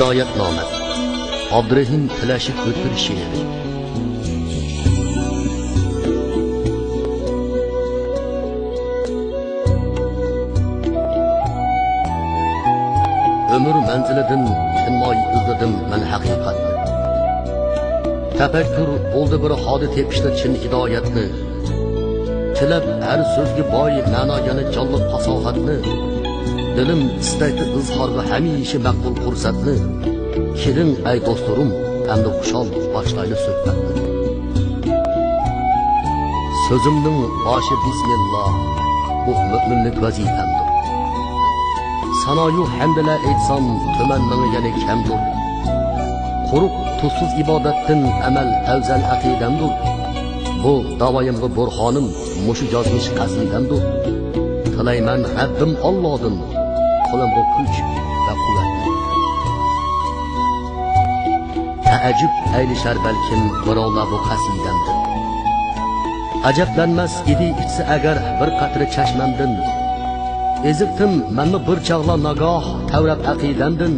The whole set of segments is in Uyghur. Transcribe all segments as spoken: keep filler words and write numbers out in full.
ھىدايەتنامە. ئابدۇرېھىم تىلەشىپ ئۆتكۈر شېئىرى. ئۆمۈر مەنزىلىدىن تىنماي ئىزلىدىم مەن ھەقىقەتنى. تەپەككۇر بولدى بىر ھادى تېپىشتا چىن ھىدايەتنى. تىلەپ ھەر سۆزگە باي مەنا يەنە جانلىق پاساھەتنى. دىلىم ئىستەكتە ئىزھارغا ھەمىشە مەقبۇل پۇرسەتنى. كېلىڭ ئەي دوستلىرىم، ئەمدى خۇشال باشلايلى سۆھبەتنى. سۆزۈمنىڭ باشى بىسمىللا، بۇ مۆمىنلىك ۋەزىپەمدۇر. سانايۇ ھەمدىلە ئېيتسام، تۈمەن مېڭە يەنە كەمدۇر. قۇرۇق تۇزسىز ئىبادەتتىن ئەمەل ئەۋزەل ئەقىدەمدۇر. بۇ داۋايىمغا بۇرھانىم مۇشۇ يازمىش قەسىدەمدۇر. تىلەيمەن رەببىم ئاللادىن، قولۇمغا كۈچ ۋە قۇۋۋەتنى. تەئەججۈپ ئەيلىشەر بەلكىم بىراۋلار بۇ قەسىدەمدىن. ئەجەبلەنمەس ئىدى ئىچسە ئەگەر بىر قەترە چەشمەمدىن. ئېزىقتىم مەنمۇ بىر چاغلار ناگاھ تەۋرەپ ئەقىدەمدىن.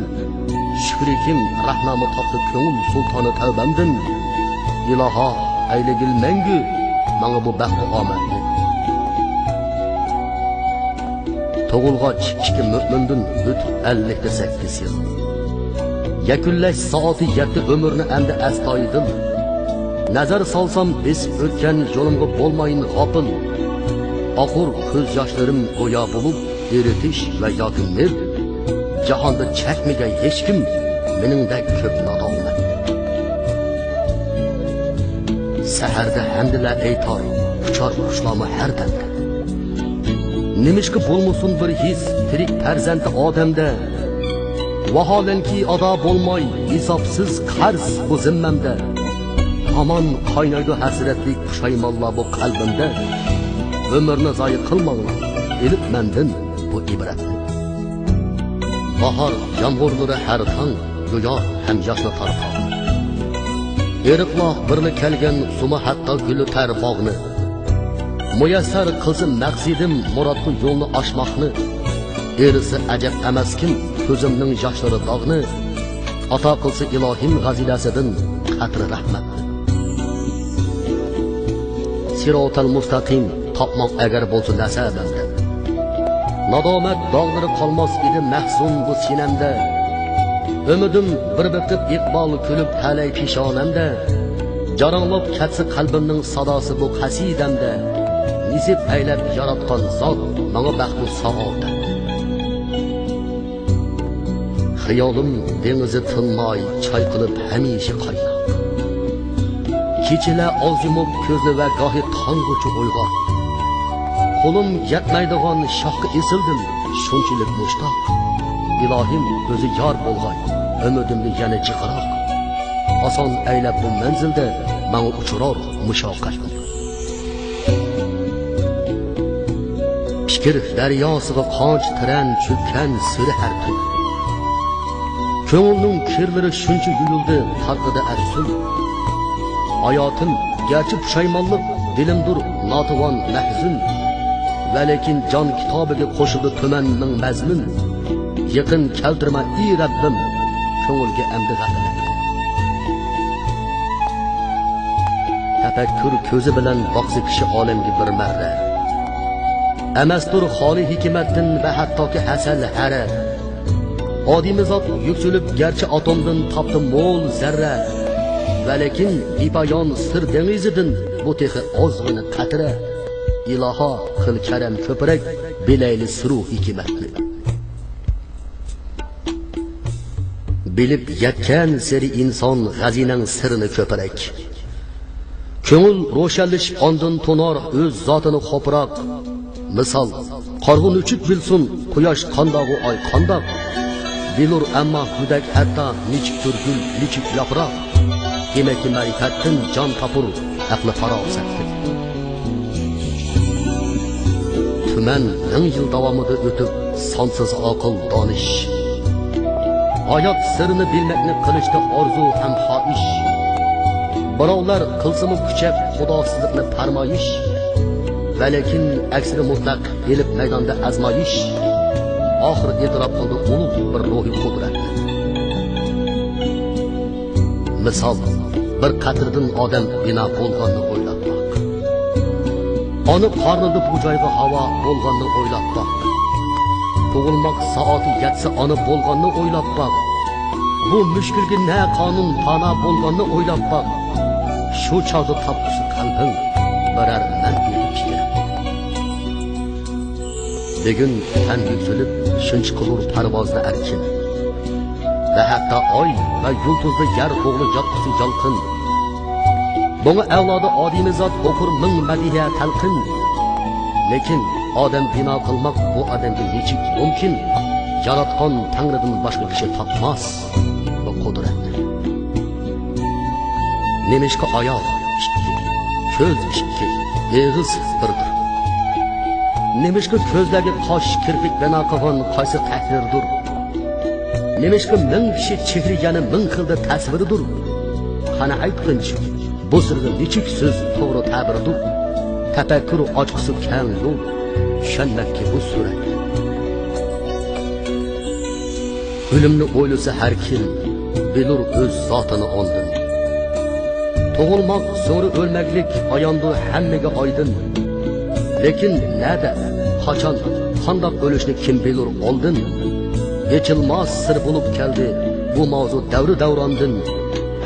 شۈكرىكىم رەھنامۇ تاپتى كۆڭۈل سۇلتانى تەۋبەمدىن. ئىلاھا، ئەيلىگىل مەڭگۈ ماڭا بۇ بەخت ئامەتنى. تۇغۇلغاچ ئىككى مۆمىندىن ئۆتۈپ ئەللىكتە سەككىز يىل. يەكۈنلەش سائىتى يەتتى ئۆمۈرنى ئەمدى ئەستايىدىل. نەزەر سالسام بېسىپ ئۆتكەن يولۇمغا بولمايىن غاپىل. ئاقۇر كۆز ياشلىرىم گويا بولۇپ ئېرىتىش ۋە ياكى نېرىپ. جاھاندا چەكمىگەي ھېچكىم مېنىڭدەك كۆپ نادامەتنى. سەھەردە ھەمدىلە ئېيتار، ئۇچار قۇشلارمۇ ھەر دەمدە. نېمىشقا بولمىسۇن بىر ھېس تىرىك پەرزەنتى ئادەمدە؟ ۋاھالەنكى ئادا بولماي ھېسابسىز قەرز بۇ زىممەمدە. ھامان قاينايدۇ ھەسرەتلىك پۇشايمانلار بۇ قەلبىمدە. ئۆمۈرنى زايە قىلماڭلار، ئېلىپ مەندىن بۇ ئىبرەتنى. باھار يامغۇرلىرى ھەر تاڭ يۇيار ھەم ياشنى تارقار. ئېرىقلار بىرلا كەلگەن سۇمۇ ھەتتا گۈللىتەر باغنى. مۇيەسسەر قىلسا مەقسىتىم مۇرادقا يولنى ئاچماقنى. ئېرىسە ئەجەب ئەمەسكىن كۆزۈمنىڭ ياشلىرى داغنى. ئاتا قىلسا ئىلاھىم غەزىنىسىدىن قەترە رەھمەتنى. سىراتەل مۇستەقىم تاپماق ئەگەر بولسا نەسەبەمدە. نادامەت داغلىرى قالماس ئىدى مەھزۇن بۇ سىنەمدە. ئۈمىدىم بىر بېقىپ ئىقبال كۈلۈپ تەلەي پېشانەمدە. جاراڭلاپ كەتسە قەلبىمنىڭ ساداسى بۇ قەسىدەمدە. نېسىپ ئەيلەپ ياراتقان زات ماڭا بەختۇ سائادەت. خىيالىم دېڭىزى تىنماي چايقىلىپ ھەمىشە قايناق. كېچىلەر ئاز يۇمۇپ كۆزنى ۋە گاھى تانغىچە ئويغاق. قولۇم يەتمەيدىغان شاخقا ئېسىلدىم، شۇنچىلىك مۇشتاق. ئىلاھىم ئۆزى يار بولغاي، ئۈمىدىمگە يەنە جىقراق. ئاسان ئەيلەپ بۇ مەنزىلدە ماڭا ئۇچرار مۇشەققەتنى. پىكىر دەرياسىغا قانچە تىرەن چۆككەن سىرى ھەر تۈر. كۆڭۈلنىڭ كىرلىرى شۇنچە يۇيۇلدى، تارقىدى ئەپسۇن. ھاياتىم گەرچە پۇشايمانلىق، دىلىمدۇر ناتىۋان مەھزۇن. ۋەلىكىن جان كىتابىگە قوشۇلدى تۈمەن مىڭ مەزمۇن. يېقىن كەلتۈرمە ئى رەببىم، كۆڭۈلگە ئەمدى غەپلەت. تەپەككۇر كۆزى بىلەن باقسا كىشى ئالەمگە بىر مەررە. ئەمەستۇر خالىي ھېكمەتتىن ۋە ھەتتاكى ھەسەل ھەرە. ئادىمىزات يۈكسىلىپ گەرچە ئاتومدىن تاپتى مول زەررە. ۋەلىكىن بىپايان سىر دېڭىزىدىن بۇ تېخى ئازغىنە قەترە. ئىلاھا قىل كەرەم كۆپرەك، بىلەيلى سىرۇ ھېكمەتنى. بىلىپ يەتكەنسېرى ئىنسان غەزىنەڭ سىرىنى كۆپرەك. كۆڭۈل روشەنلىشىپ ئاندىن تونار ئۆز زاتىنى خوپراق. مىسال، قارىغۇ نۆچۈپ بىلسۇن، قۇياش قانداقۇ ئاي قانداق. بىلۇر ئەمما گۈدەك ھەتتا نېچۈكتۇر گۈل، نېچۈك ياپراق. دېمەككى مەرىپەتتىن جان تاپۇر ئەقلى پاراسەتلىك. تۈمەن مىڭ يىل داۋامىدا ئۆتۈپ سانسىز ئاقىل دانىش. ھايات سىرىنى بىلمەكنى قىلىشتا ئارزۇ ھەم خاھىش. بىراۋلار قىلسىمۇ كۈچەپ خۇداسىزلىقنى پەرمايىش. ۋەلىكىن ئەكسىدە مۇتلەق ئېلىپ مەيداندا ئازمايىش. ئاخىر ئېتىراپ قىلدى ئۇلۇغ بىر روھىي قۇدرەتنى. مىسال، بىر قەترىدىن ئادەم بىنا بولغاننى ئويلاپ باق. ئانا قارنىدا بۇ جايغا ھاۋا بولغاننى ئويلاپ باق. تۇغۇلماق سائىتى يەتسە ئانا بولغاننى ئويلاپ باق. بۇ مۈشكۈلگە نە قانۇن پانا بولغاننى ئويلاپ باق. شۇ چاغدا تاپقۇسى قەلبىڭ بىرەر مەنبىگە كىرەر. بۈگۈن تەن يۈكسىلىپ، شۇنچە قىلۇر پەرۋازدا ئەركىن. ۋە ھەتتا ئاي ۋە يۇلتۇزدا يەر ئوغلى ياپقۇسى يالقىن. بۇڭا ئەۋلادى ئادىمىزات ئوقۇر مىڭ مەدھىيە تەلقىن. لېكىن ئادەم بىنا قىلماق بۇ ئادەمگە نېچۈك مۇمكىن؟ ياراتقان تەڭرىدىن باشقا كىشى تاپماس بۇ قۇدرەتنى. نېمىشقا ئاياغ ئىككى، كۆز ئىككى، ئېغىز بىردۇر؟ نېمىشقا كۆزلەرگە قاش، كىرپىك بىنا قىلغان قايسى تەھرىردۇر؟ نېمىشقا مىڭ كىشى چېھرى يەنە مىڭ خىلدا تەسۋىردۇر؟ قانا ئېيتقىنچە، بۇ سىرغا نېچۈك سۆز توغرا تەبىردۇر؟ تەپەككۇر ئاچقۇسى كەڭ يول، چۈشەنمەككە بۇ سۈرەت. ئۆلۈمنى ئويلىسا ھەر كىم، بىلۇر ئۆز زاتىنى ئاندىن. تۇغۇلماق، سوڭرا ئۆلمەكلىك ئاياندۇر ھەممىگە ئايدىن. لېكىن نەدە، قاچان، قانداق ئۆلۈشنى كىم بىلۇر ئالدىن؟ ئېچىلماس سىر بولۇپ كەلدى بۇ ماۋزۇ دەۋرى دەۋراندىن.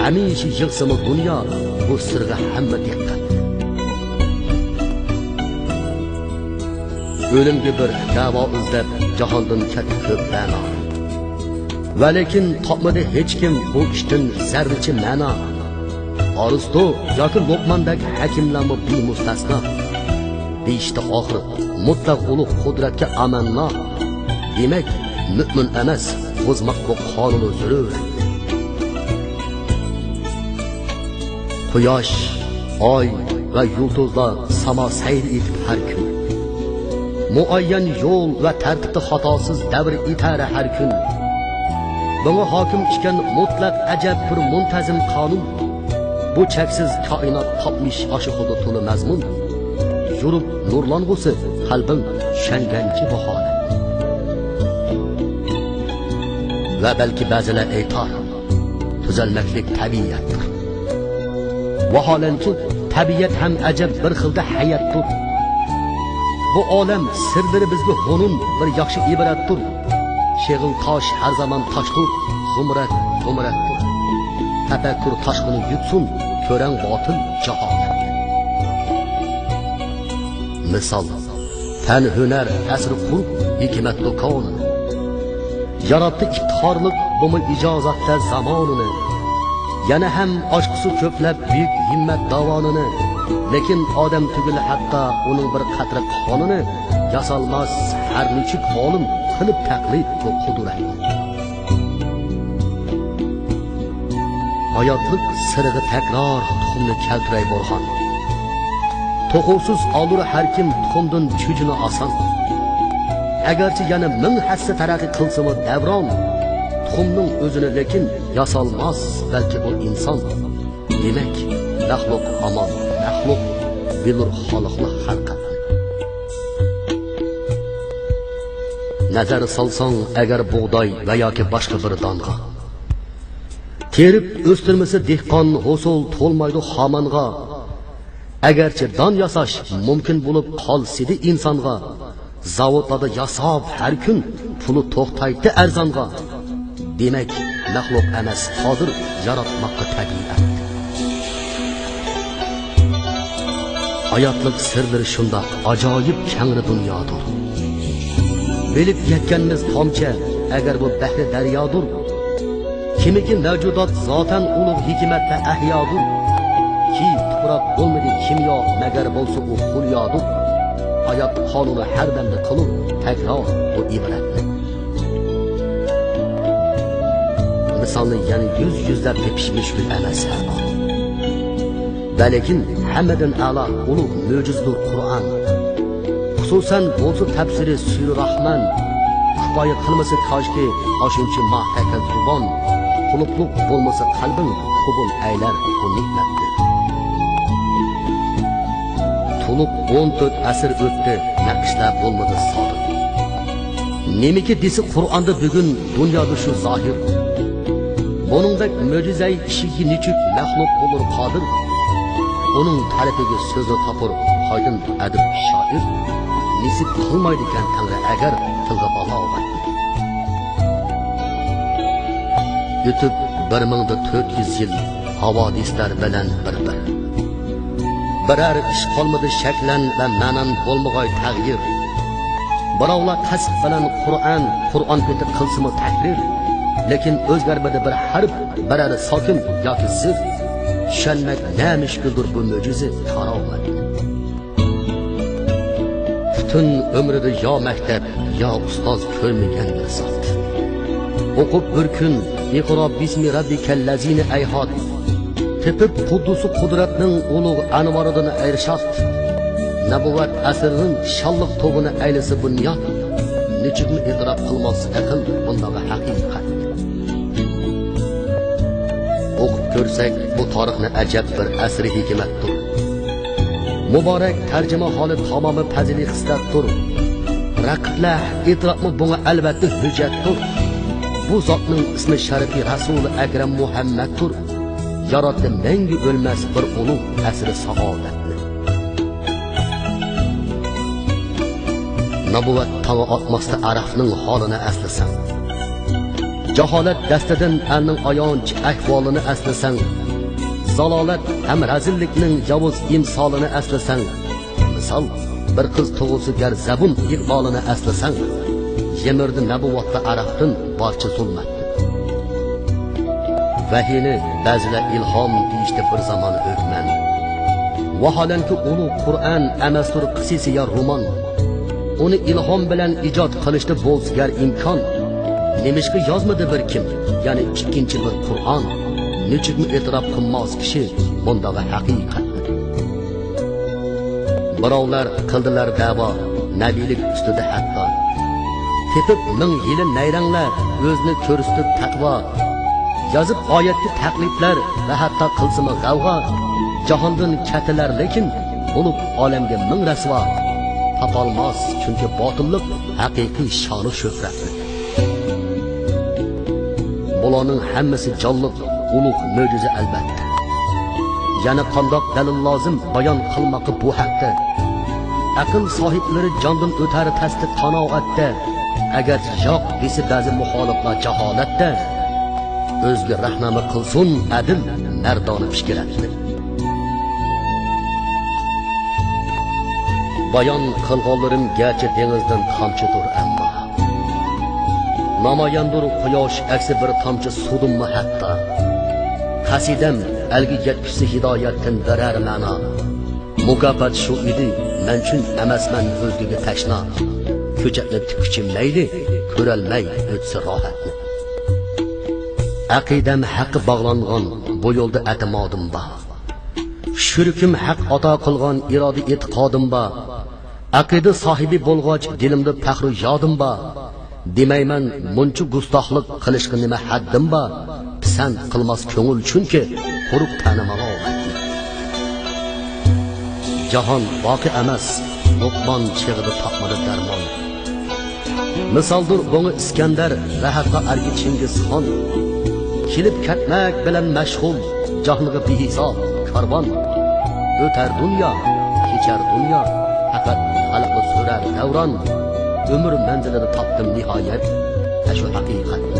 ھەمىشە يىغسىمۇ دۇنيا بۇ سىرغا ھەممە دىققەت. ئۆلۈمگە بىر دەۋا ئىزدەپ جاھاندىن كەتتى كۆپ بەنا. ۋەلىكىن تاپمىدى ھېچكىم بۇ ئىشتىن زەررىچە مەنا. ئارستو ياكى لوقماندەك ھەكىملەرمۇ بىمۇستەسنا. بېيىشتى ئاخىر مۇتلەق ئۇلۇغ قۇدرەتكە ئامانلا. دېمەك، مۆمىن ئەمەس بۇزماق بۇ قانۇنى زۆرۈر. قۇياش، ئاي ۋە يۇلتۇزلار ساما سەير ئېتىپ ھەر كۈن. مۇئەييەن يول ۋە تەرتىپتە خاتاسىز دەۋر ئېتەر ھەر كۈن. بۇڭا ھاكىم ئىكەن مۇتلەق ئەجەب بىر مۇنتەزىم قانۇن. بۇ چەكسىز كائىنات تاپمىش ئاشۇ خىلدا تولا مەزمۇن. يورۇپ نۇرلانغۇسى قەلبىڭ چۈشەنگەنچە بۇ ھالەتنى. ۋە بەلكى بەزىلەر ئېيتار، تۈزەلمەكلىك تەبىئەتتۇر. ۋاھالەنكى، تەبىئەت ھەم ئەجەب بىر خىلدا ھەياتتۇر. بۇ ئالەم سىرلىرى بىزگە ھۇنۇن بىر ياخشى ئىبرەتتۇر. شېغىل تاش ھەر زامان تاشتۇر، زۇمرەت زۇمرەتتۇر. تەپەككۇر تاشقىنى يۇتسۇن، كۆرەڭ باتىل جاھالەت. مىسال، پەن ھۈنەر ئەسىرى قۇرۇپ ھېكمەت دۇكانىنى. ياراتتى ئىپتىخارلىق بۇمۇ ئىجازەتتە زامانىنى. يەنە ھەم ئاچقۇسى كۆپلەپ بۈيۈك ھىممەت داۋانىنى. لېكىن ئادەم تۈگۈل ھەتتا ئۇنىڭ بىر قەترە قانىنى. ياسالماس ھەر نېچۈك ئالىم قىلىپ تەقلىد بۇ قۇدرەتنى. ھاياتلىق سىرىغا تەكرار تۇخۇمنى كەلتۈرەي بورغان. توخۇسىز ئالۇر ھەر كىم تۇخۇمدىن چۈجىنى ئاسان. ئەگەرچە يەنە مىڭ ھەسسە تەرەققىي قىلسىمۇ دەۋران، تۇخۇمنىڭ ئۆزىنى لېكىن ياسالماس بەلكى بۇ ئىنسان. دېمەك، مەخلۇق ھامان مەخلۇق، بىلۇر خالىقلا خەلقەتنى. نەزەر سالساڭ ئەگەر بۇغداي ۋە ياكى باشقا بىر دانغا، تېرىپ ئۆستۈرمىسە دېھقان، ھوسۇل تولمايدۇ خامانغا. ئەگەرچە دان ياساش مۇمكىن بولۇپ قالسىدى ئىنسانغا، زاۋۇتلاردا ياساپ ھەر كۈن، پۇلى توختايتتى ئەرزانغا. دېمەك، مەخلۇق ئەمەس قادىر ياراتماققا تەبىئەت. ھاياتلىق سىرلىرى شۇنداق ئاجايىپ كەڭرى دۇنيادۇر. بىلىپ يەتكەنمىز تامچە، ئەگەر بۇ بەھرى دەريادۇر. كىمىكى مەۋجۇدات زاتەن ئۇلۇغ ھېكمەتتە ئەھيادۇر. كى تۇپراق بولمىدى كىميا، مەگەر بولسا ئۇ خۇليادۇر. ھايات قانۇنى ھەر دەمدە قىلۇر تەكرار بۇ ئىبرەتنى. مىسالنى يەنە يۈز يۈزلەپ تېپىش مۈشكۈل ئەمەس ھەر ئان. ۋەلىكىن ھەممىدىن ئەلا ئۇلۇغ مۆجىزىدۇر قۇرئان. خۇسۇسەن بولسا تەپسىرى سۈرە راھمان. كۇپايە قىلمىسا كاشكى ئاشۇنچە ماھ تەكەل زۇبان. قۇلۇپلۇق بولمىسا قەلبىڭ، قوبۇل ئەيلەر بۇ نېمەتنى. تولۇق ئون تۆت ئەسىر ئۆتتى، نەقىشلەر بولمىدى سادىر. نېمىكى دېسە قۇرئاندا بۈگۈن دۇنيادا شۇ زاھىر. بۇنىڭدەك مۆجىزەي ئىشىككە نېچۈك مەخلۇق بولۇر قادىر؟ ئۇنىڭ تەرىپىگە سۆزنى تاپۇر قايدىن ئەدىب شائىر؟ نېسىپ قىلمايدىكەن تەڭرى ئەگەر تىلغا بالاغەتنى. ئۆتۈپ بىر مىڭدا تۆت يۈز يىل، ھاۋادىسلار بىلەن بىر-بىر. بىرەر ئىش قالمىدى شەكلەن ۋە مەنان بولمىغاي تەغيىر. بىراۋلار قەسىت بىلەن قۇرئان، قۇرئان پېتى قىلسىمۇ تەھرىر. لېكىن ئۆزگەرمىدى بىر ھەرپ، بىرەر ساكىن ياكى زىر. چۈشەنمەك نە مۈشكۈلدۇر بۇ مۆجىزە، كارامەت. پۈتۈن ئۆمرىدە يا مەكتەپ، يا ئۇستاز كۆرمىگەن بىر زات. ئوقۇپ بىر كۈن، «ئىقرا بىسمى رەببىكەللەزىنى ئەيھاد.» تېپىپ قۇددۇسى قۇدرەتنىڭ ئۇلۇغ ئەنۋارىدىن ئەرشاد. نەبۇۋۋەت ئەسرىنىڭ شانلىق تۇغىنى ئەيلىسە بۇنياد. نېچۈكمۇ ئېتىراپ قىلماس ئەقىل بۇنداق ھەقىقەت. ئوقۇپ كۆرسەك بۇ تارىخنى ئەجەب بىر ئەسىرى ھېكمەتتۇر. مۇبارەك تەرجىمىھالى تامامى پەزىلىي خىسلەتتۇر. رەقىبلەر ئېتىراپمۇ بۇڭا ئەلۋەتتە ھۆججەتتۇر. بۇ زاتنىڭ ئىسمى شەرىپى رەسۇلى ئەكرەم مۇھەممەدتۇر. ياراتتى مەڭگۈ ئۆلمەس بىر ئۇلۇغ ئەسرى سائادەتنى. نەبۇۋۋەت تاڭى ئاتماستا ئەرەبنىڭ ھالىنى ئەسلىسەڭ. جاھالەت دەستىدىن ئەلنىڭ ئايانچ ئەھۋالىنى ئەسلىسەڭ. زالالەت ھەم رەزىللىكنىڭ ياۋۇز ئىمسالىنى ئەسلىسەڭ. مىسال، بىر قىز تۇغۇلسا گەر زەبۇن ئىقبالىنى ئەسلىسەڭ. يىمىردى نەبۇۋۋەتتە ئەرەبتىن بارچە زۇلمەت. ۋەھىينى بەزىلەر ئىلھام دېيىشتى بىر زامان ھۆكمەن. ۋاھالەنكى ئۇلۇغ قۇرئان ئەمەستۇر قىسسىسى يا رومان. ئۇنى ئىلھام بىلەن ئىجاد قىلىشتا بولسا گەر ئىمكان. نېمىشقا يازمىدى بىر كىم، يەنى ئىككىنچى بىر قۇرئان؟ نېچۈكمۇ ئېتىراپ قىلماس كىشى بۇنداق ھەقىقەتنى. بىراۋلار قىلدىلار دەۋا نەبىيلىك ئۈستىدە ھەتتا. تېپىپ مىڭ ھىيلە نەيرەڭلەر ئۆزىنى كۆرسىتىپ تەقۋا. يازىپ ئايەتكە تەقلىدلەر ۋە ھەتتا قىلسىمۇ غەۋغا. جاھاندىن كەتتىلەر لېكىن، بولۇپ ئالەمگە مىڭ رەسۋا. تاپالماس چۈنكى باتىللىق ھەقىقىي شانۇ شۆھرەتنى. بۇلارنىڭ ھەممىسى جانلىق ئۇلۇغ مۆجىزە ئەلۋەتتە. يەنە قانداق دەلىل لازىم بايان قىلماققا بۇ ھەقتە؟ ئەقىل ساھىبلىرى جاندىن ئۆتەر تەستە قانائەتتە. ئەگەرچە ياق دېسە بەزى مۇخالىپلار جاھالەتتە، ئۆزىگە رەھنامە قىلسۇن ئەدىل مەردانە پىكىر ئەتنى. بايان قىلغانلىرىم گەرچە دېڭىزدىن تامچىدۇر ئەمما، ناماياندۇر قۇياش ئەكسى بىر تامچە سۇدىنمۇ ھەتتا. قەسىدەم ئەلگە يەتكۈزسە ھىدايەتتىن بىرەر مەنا. مۇكاپات شۇ ئىدى مەن ئۈچۈن ئەمەسمەن ئۆزگىگە تەشنا. كۆچەتنى تىككۈچە مەيلى، كۆرەلمەي ئۆتسە راھەتنى. ئەقىدەم ھەققە باغلانغان، بۇ يولدا ئەتىمادىم بار. شۈرىكىم ھەق ئاتا قىلغان ئىرادە ئېتىقادىم بار. ئەقىدە ساھىبى بولغاچ دىلىمدا پەخرۇ يادىم بار. دېمەيمەن مۇنچە گۇستاخلىق قىلىشقا نېمە ھەددىم بار. پىسەنت قىلماس كۆڭۈل چۈنكى قۇرۇق تەنى ماڭا ئومەتنى. جاھان باقى ئەمەس، لوقمان چېغىدا تاپمىدى دەرمان. مىسالدۇر بۇڭا ئىسكەندەر ۋە ھەتتا ئەركە چىڭگىزخان. كېلىپ كەتمەك بىلەن مەشغۇل جاھانغا بىھېساب كارۋان. ئۆتەر دۇنيا، كېچەر دۇنيا، پەقەت خەلقنى سۈرەر دەۋران. ئۆمۈر مەنزىلىدە تاپتىم نىھايەت ئەشۇ ھەقىقەتنى.